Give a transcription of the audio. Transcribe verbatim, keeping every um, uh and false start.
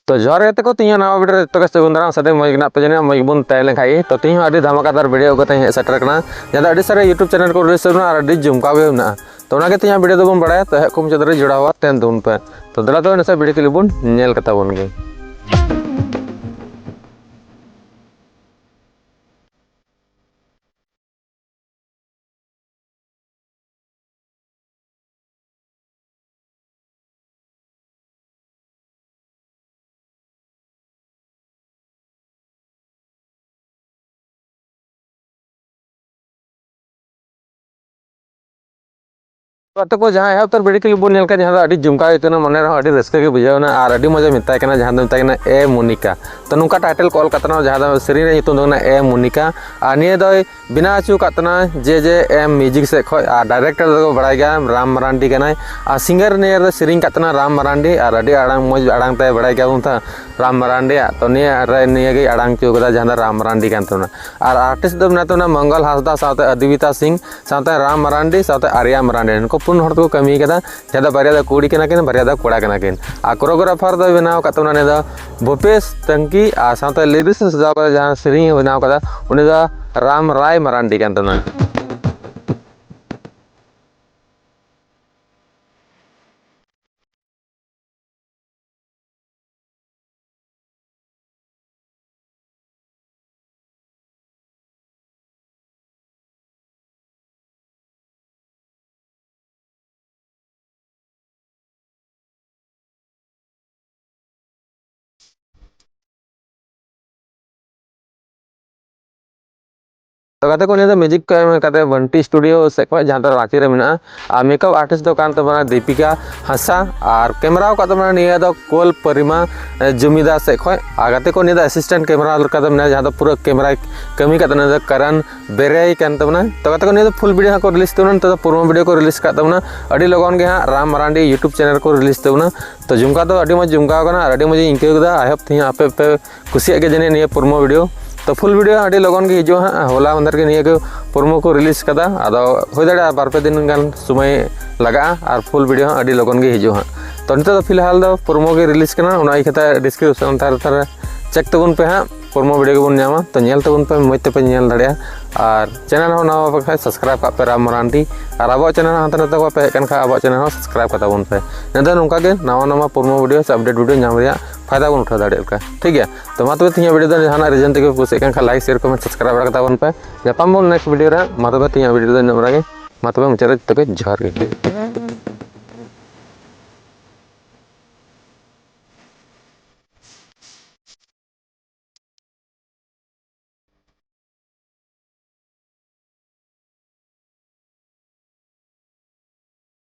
ᱛᱚ ᱡᱚᱦᱟᱨ ᱜᱮ ᱛᱟᱠᱚ, ᱛᱮᱦᱮᱧ ᱱᱟᱣᱟ ᱵᱷᱤᱰᱤᱭᱳ ᱨᱮ ᱡᱚᱛᱚ ᱜᱮ ᱥᱟᱹᱜᱩᱱ ᱫᱟᱨᱟᱢ᱾ ᱥᱟᱹᱫᱟᱹᱭ ᱢᱚᱡᱽ ᱜᱮ ᱢᱮᱱᱟᱜ ᱯᱮ ᱡᱟᱹᱱᱤᱡ, ᱢᱚᱡᱽ ᱜᱮᱵᱚᱱ ᱛᱟᱦᱮᱸ ᱞᱮᱱᱠᱷᱟᱡ ᱜᱮ᱾ ᱛᱚ ᱛᱮᱦᱮᱧ ᱦᱚᱸ ᱟᱹᱰᱤ ᱫᱷᱟᱢᱟᱠᱟᱫᱟᱨ ᱵᱷᱤᱰᱤᱭᱳ ᱟᱹᱜᱩ ᱠᱟᱛᱮ ᱦᱮᱡ ᱥᱮᱴᱮᱨ ᱠᱟᱱᱟ, ᱡᱟᱦᱟᱸ ᱫᱚ ᱟᱹᱰᱤ ᱥᱟᱨᱟ YouTube ᱪᱮᱱᱮᱞ ᱠᱚ ᱨᱤᱞᱤᱡᱽ ᱢᱮᱱᱟᱜᱼᱟ᱾ ᱛᱚ ᱚᱱᱟᱜᱮ ᱛᱮᱦᱮᱧᱟᱜ ᱵᱷᱤᱰᱤᱭᱳ ᱫᱚᱵᱚᱱ ᱵᱟᱲᱟᱭᱟ᱾ ᱛᱚ ᱮᱦᱚᱵ ᱠᱷᱚᱱ ᱢᱩᱪᱟᱹᱫ ᱫᱷᱟᱹᱨᱤᱡ ᱡᱚᱲᱟᱣ ᱛᱟᱦᱮᱱ ᱛᱟᱵᱚᱱ ᱯᱮ᱾ ᱛᱚ ᱫᱮᱞᱟ ᱛᱚᱵᱮ ᱱᱟᱥᱮ ᱵᱷᱤᱰᱤᱭᱳ ᱠᱞᱤᱯ ᱵᱚᱱ ᱧᱮᱞ ᱠᱟᱛᱟ ᱵᱚᱱ ᱜᱮ᱾ ᱜᱟᱛᱮ ᱠᱚ, ᱡᱟᱦᱟᱸ ᱮᱦᱚᱵ ᱩᱛᱟᱹᱨ ᱵᱷᱤᱰᱤᱭᱳ ᱠᱞᱤᱯ ᱵᱚᱱ ᱧᱮᱞ ᱠᱮᱫ, ᱡᱟᱦᱟᱸ ᱫᱚ ᱟᱹᱰᱤ ᱡᱚᱢᱠᱟᱣ ᱟᱹᱭᱠᱟᱹᱣ ᱮᱱᱟ, ᱢᱚᱱᱮ ᱨᱮᱦᱚᱸ ᱟᱹᱰᱤ ᱨᱟᱹᱥᱠᱟᱹ ᱜᱮ ᱵᱩᱡᱷᱟᱹᱣ ᱮᱱᱟ ᱟᱨ ᱟᱹᱰᱤ ᱢᱚᱡᱽ ᱮ ᱢᱮᱛᱟᱭ ᱠᱟᱱᱟ, ᱡᱟᱦᱟᱸ ᱫᱚ ᱢᱮᱛᱟᱭ ᱠᱟᱱᱟ ᱮ ᱢᱚᱱᱤᱠᱟ᱾ ᱛᱚ ᱱᱚᱝᱠᱟ ᱴᱟᱭᱴᱮᱞ ᱠᱚ ᱚᱞ ᱠᱟᱛᱮ ᱱᱚᱣᱟ, ᱡᱟᱦᱟᱸ ᱫᱚ ᱥᱮᱨᱮᱧ ᱨᱮᱭᱟᱜ ᱧᱩᱛᱩᱢ ᱫᱚ ᱠᱟᱱᱟ ᱮ ᱢᱚᱱᱤᱠᱟ᱾ ᱟᱨ ᱱᱤᱭᱟᱹ ᱫᱚᱭ ᱵᱮᱱᱟᱣ ᱦᱚᱪᱚ ᱟᱠᱟᱫ ᱛᱟᱦᱮᱱᱟ ᱡᱮ ᱡᱮ ᱮᱢ ᱢᱤᱭᱩᱡᱤᱠ ᱥᱮᱫ ᱠᱷᱚᱱ, ᱟᱨ ᱰᱟᱭᱨᱮᱠᱴᱚᱨ ᱫᱚᱠᱚ ᱵᱟᱲᱟᱭ ᱜᱮᱭᱟ ᱨᱟᱢ ᱢᱟᱨᱟᱱᱰᱤ ᱠᱟᱱᱟᱭ, ᱟᱨ ᱥᱤᱝᱜᱟᱨ ᱱᱤᱭᱟᱹ ᱨᱮᱫᱚ ᱥᱮᱨᱮᱧ ᱟᱠᱟᱫ ᱛᱟᱦᱮᱱᱟ ᱨᱟᱢ ᱢᱟᱨᱟᱱᱰᱤ, ᱟᱨ ᱟᱹᱰᱤ ᱟᱲᱟᱝ, ᱢᱚᱡᱽ ᱟᱲᱟᱝ ᱛᱟᱭ ᱵᱟᱲᱟᱭ ᱜᱮᱭᱟ ᱵᱚᱱ ᱛᱚ ᱨᱟᱢ ᱢᱟᱨᱟᱱᱰᱤᱭᱟᱜ᱾ ᱛᱚ ᱱᱤᱭᱟᱹ ᱨᱮ ᱱᱤᱭᱟᱹ ᱜᱮᱭ ᱟᱲᱟᱝ ᱦᱚᱪᱚ ᱠᱟᱫᱟ, ᱡᱟᱦᱟᱸ ᱫᱚ ᱨᱟᱢ ᱢᱟᱨᱟᱱᱰᱤ ᱠᱟᱱ ᱛᱟᱵᱚᱱᱟ᱾ ᱟᱨ ᱟᱨᱴᱤᱥᱴ ᱫᱚ ᱢᱮᱱᱟᱜ ᱛᱟᱵᱚᱱᱟ ᱢᱚᱝᱜᱚᱞ ᱦᱟᱸᱥᱫᱟ ᱥᱟᱶᱛᱮ ᱟᱫᱤᱵᱤᱛᱟ ᱥᱤᱝ, ᱥᱟᱶᱛᱮ ᱨᱟᱢ ᱢᱟᱨᱟᱱᱰᱤ, ᱥᱟᱶᱛᱮ ᱟᱨᱭᱟ ᱢᱟᱨᱟᱱᱰᱤ᱾ ᱱᱩᱠᱩ ᱯᱩᱱ ᱦᱚᱲ ᱛᱮᱠᱚ ᱠᱟᱹᱢᱤ ᱠᱟᱫᱟ, ᱡᱟᱦᱟᱸ ᱫᱚ ᱵᱟᱨᱭᱟ ᱫᱚ ᱠᱩᱲᱤ ᱠᱟᱱᱟ ᱠᱤᱱ, ᱵᱟᱨᱭᱟ ᱫᱚ ᱠᱚᱲᱟ ᱠᱟᱱᱟ ᱠᱤᱱ᱾ ᱟᱨ ᱠᱳᱨᱳᱜᱨᱟᱯᱷᱟᱨ ᱫᱚᱭ ᱵᱮᱱᱟᱣ ᱟᱠᱟᱫ ᱛᱟᱵᱚᱱᱟ ᱩᱱᱤ ᱫᱚ ᱵᱷᱩᱯᱮᱥ ᱛᱟᱝᱠᱤ, ᱟᱨ ᱥᱟᱶᱛᱮ ᱞᱤᱨᱤᱠᱥ ᱮ ᱥᱟᱡᱟᱣ ᱠᱟᱫᱟ, ᱡᱟᱦᱟᱸ ᱥᱮᱨᱮᱧ ᱮ ᱵᱮᱱᱟᱣ ᱠᱟᱫᱟ, ᱩᱱᱤ ᱫᱚ ᱨᱟᱢ ᱨᱟᱭ ᱢᱟᱨᱟᱱᱰᱤ ᱠᱟᱱ ᱛᱟᱵᱚᱱᱟ᱾ ᱛᱚ ᱜᱟᱛᱮ ᱠᱚ, ᱱᱤᱭᱟᱹ ᱫᱚ ᱢᱤᱭᱩᱡᱤᱠ ᱠᱚ ᱮᱢ ᱠᱟᱫᱟ ᱵᱟᱱᱴᱤ ᱥᱴᱩᱰᱤᱭᱳ ᱥᱮᱫ ᱠᱷᱚᱱ, ᱡᱟᱦᱟᱸ ᱫᱚ ᱨᱟᱸᱪᱤ ᱨᱮ ᱢᱮᱱᱟᱜᱼᱟ᱾ ᱟᱨ ᱢᱮᱠᱟᱯ ᱟᱨᱴᱤᱥᱴ ᱫᱚ ᱠᱟᱱ ᱛᱟᱵᱚᱱᱟ ᱫᱤᱯᱤᱠᱟ ᱦᱟᱸᱥᱫᱟ, ᱟᱨ ᱠᱮᱢᱮᱨᱟ ᱟᱠᱟᱫ ᱛᱟᱵᱚᱱᱟ ᱱᱤᱭᱟᱹ ᱫᱚ ᱠᱳᱞ ᱯᱚᱨᱤᱢᱟ, ᱮ, ᱡᱩᱢᱤᱫᱟ ᱥᱮᱫ ᱠᱷᱚᱱ᱾ ᱟᱨ ᱜᱟᱛᱮ ᱠᱚ, ᱱᱤᱭᱟᱹ ᱫᱚ ᱟᱥᱤᱥᱴᱮᱱᱴ ᱠᱮᱢᱮᱨᱟ ᱞᱮᱠᱟ ᱫᱚ ᱢᱮᱱᱟᱭᱟ, ᱡᱟᱦᱟᱸ ᱫᱚ ᱯᱩᱨᱟᱹ ᱠᱮᱢᱮᱨᱟᱭ ᱠᱟᱹᱢᱤ ᱠᱟᱫ ᱛᱟᱵᱚᱱᱟ, ᱱᱤᱭᱟᱹ ᱫᱚ ᱠᱟᱨᱟᱱ ᱵᱮᱨᱮᱭ ᱠᱟᱱ ᱛᱟᱵᱚᱱᱟ᱾ ᱛᱚ ᱜᱟᱛᱮ ᱠᱚ, ᱱᱤᱭᱟᱹ ᱫᱚ ᱯᱷᱩᱞ ᱵᱷᱤᱰᱤᱭᱳ ᱦᱟᱸᱜ ᱠᱚ ᱨᱤᱞᱤᱡᱽ ᱛᱟᱵᱚᱱᱟ, ᱱᱤᱛᱚᱜ ᱫᱚ ᱯᱨᱳᱢᱳ ᱵᱷᱤᱰᱤᱭᱳ ᱠᱚ ᱨᱤᱞᱤᱡᱽ ᱠᱟᱫ ᱛᱟᱵᱚᱱᱟ᱾ ᱟᱹᱰᱤ ᱞᱚᱜᱚᱱ ᱜᱮ ᱦᱟᱸᱜ ᱨᱟᱢ ᱢᱟᱨᱟᱱᱰᱤ YouTube ᱪᱮᱱᱮᱞ ᱨᱮᱠᱚ ᱨᱤᱞᱤᱡᱽ ᱛᱟᱵᱚᱱᱟ᱾ ᱛᱚ ᱡᱚᱢᱠᱟᱣ ᱫᱚ ᱟᱹᱰᱤ ᱢᱚᱡᱽ ᱡᱚᱢᱠᱟᱣ ᱠᱟᱱᱟ ᱟᱨ ᱟᱹᱰᱤ ᱢᱚᱡᱽ ᱤᱧ ᱟᱹᱭᱠᱟᱹᱣ ᱠᱮᱫᱟ᱾ I hope ᱛᱮᱦᱮᱧ ᱟᱯᱮ ᱯᱮ ᱠᱩᱥᱤᱭᱟᱜ ᱜᱮᱭᱟ ᱡᱟᱹᱱᱤᱡ ᱱᱤᱭᱟᱹ ᱯᱨᱳᱢᱳ ᱵᱷᱤᱰᱤᱭᱳ᱾ ᱛᱚ ᱯᱷᱩᱞ ᱵᱷᱤᱰᱤᱭᱳ ᱟᱹᱰᱤ ᱞᱚᱜᱚᱱ ᱜᱮ ᱦᱤᱡᱩᱜᱼᱟ ᱦᱟᱸᱜ᱾ ᱦᱚᱞᱟ ᱢᱟᱫᱷᱮᱨ ᱜᱮ ᱱᱤᱭᱟᱹ ᱠᱚ ᱯᱨᱳᱢᱳ ᱠᱚ ᱨᱤᱞᱤᱡᱽ ᱠᱟᱫᱟ, ᱟᱫᱚ ᱦᱩᱭ ᱫᱟᱲᱮᱭᱟᱜᱼᱟ ᱵᱟᱨ ᱯᱮ ᱫᱤᱱ ᱜᱟᱱ ᱥᱚᱢᱚᱭ ᱞᱟᱜᱟᱜᱼᱟ, ᱟᱨ ᱯᱷᱩᱞ ᱵᱷᱤᱰᱤᱭᱳ ᱦᱚᱸ ᱟᱹᱰᱤ ᱞᱚᱜᱚᱱ ᱜᱮ ᱦᱤᱡᱩᱜᱼᱟ ᱦᱟᱸᱜ᱾ ᱛᱚ ᱱᱤᱛᱚᱜ ᱫᱚ ᱯᱷᱤᱞᱦᱟᱞ ᱫᱚ ᱯᱨᱳᱢᱳ ᱜᱮ ᱨᱤᱞᱤᱡᱽ ᱠᱟᱱᱟ, ᱚᱱᱟ ᱤᱭᱠᱟᱹᱛᱮ ᱰᱤᱥᱠᱨᱤᱯᱥᱚᱱ ᱛᱷᱟᱨᱮ ᱛᱷᱟᱨᱮ ᱪᱮᱠ ᱛᱟᱵᱚᱱ ᱯᱮ ᱦᱟᱸᱜ, ᱯᱨᱳᱢᱳ ᱵᱷᱤᱰᱤᱭᱳ ᱜᱮᱵᱚᱱ ᱧᱟᱢᱟ᱾ ᱛᱚ ᱧᱮᱞ ᱛᱟᱵᱚᱱ ᱯᱮ, ᱢᱚᱡᱽ ᱛᱮᱯᱮ ᱧᱮᱞ ᱫᱟᱲᱮᱭᱟᱜᱼᱟ᱾ ᱟᱨ ᱪᱮᱱᱮᱞ ᱦᱚᱸ ᱱᱟᱣᱟ ᱯᱮ ᱠᱷᱟᱡ ᱥᱟᱵᱥᱠᱨᱟᱭᱤᱵᱽ ᱠᱟᱜ ᱯᱮ ᱨᱟᱢ ᱢᱟᱨᱟᱱᱰᱤ, ᱟᱨ ᱟᱵᱚᱣᱟᱜ ᱪᱮᱱᱮᱞ ᱦᱚᱸ ᱦᱟᱱᱛᱮ ᱱᱟᱛᱮ ᱠᱷᱚᱱ ᱯᱮ ᱦᱮᱡ ᱠᱟᱱ ᱠᱷᱟᱡ ᱟᱵᱚᱣᱟᱜ ᱪᱮᱱᱮᱞ ᱦᱚᱸ ᱥᱟᱵᱥᱠᱨᱟᱭᱤᱵᱽ ᱠᱟᱛᱟ ᱵᱚᱱ ᱯᱮ᱾ ᱤᱱᱟᱹ ᱫᱚ ᱱᱚᱝᱠᱟ ᱜᱮ ᱱᱟᱣᱟ ᱱᱟᱣᱟ ᱯᱨᱳᱢᱳ ᱵᱷᱤᱰᱤᱭᱳ ᱥᱮ ᱟᱯᱰᱮᱴ ᱵᱷᱤᱰᱤᱭᱳ ᱧᱟᱢ ᱨᱮᱭᱟᱜ ᱯᱷᱟᱭᱫᱟ ᱵᱚᱱ ᱩᱴᱷᱟᱹᱣ ᱫᱟᱲᱮᱭᱟᱜ ᱞᱮᱠᱟ, ᱴᱷᱤᱠ ᱜᱮᱭᱟ? ᱛᱚ ᱢᱟ ᱛᱚᱵᱮ ᱛᱮᱦᱮᱧᱟᱜ ᱵᱷᱤᱰᱤᱭᱳ ᱫᱚ ᱡᱟᱦᱟᱱᱟᱜ ᱨᱤᱡᱮᱱ ᱛᱮᱜᱮ ᱯᱮ ᱠᱩᱥᱤᱭᱟᱜ ᱠᱟᱱ ᱠᱷᱟᱡ ᱞᱟᱭᱤᱠ, ᱥᱮᱭᱟᱨ, ᱠᱚᱢᱮᱱᱴ, ᱥᱟᱵᱥᱠᱨᱟᱭᱤᱵᱽ ᱵᱟᱲᱟ ᱠᱟᱛᱟ ᱵᱚᱱ ᱯᱮ᱾ ᱧᱟᱯᱟᱢ ᱵᱚᱱ ᱱᱮᱠᱥᱴ ᱵᱷᱤᱰᱤᱭᱳ ᱨᱮ᱾ ᱢᱟ ᱛᱚᱵᱮ ᱛᱮᱦᱮᱧᱟᱜ ᱵᱷᱤᱰᱤᱭᱳ ᱫᱚ ᱤᱱᱟᱹᱜ ᱵᱟᱲᱟ ᱜᱮ᱾ ᱢᱟ ᱛᱚᱵᱮ ᱢᱩᱪᱟᱹᱫ ᱨᱮ ᱡᱚᱛᱚ ᱜᱮ ᱡᱚᱦᱟᱨ ᱜᱮ᱾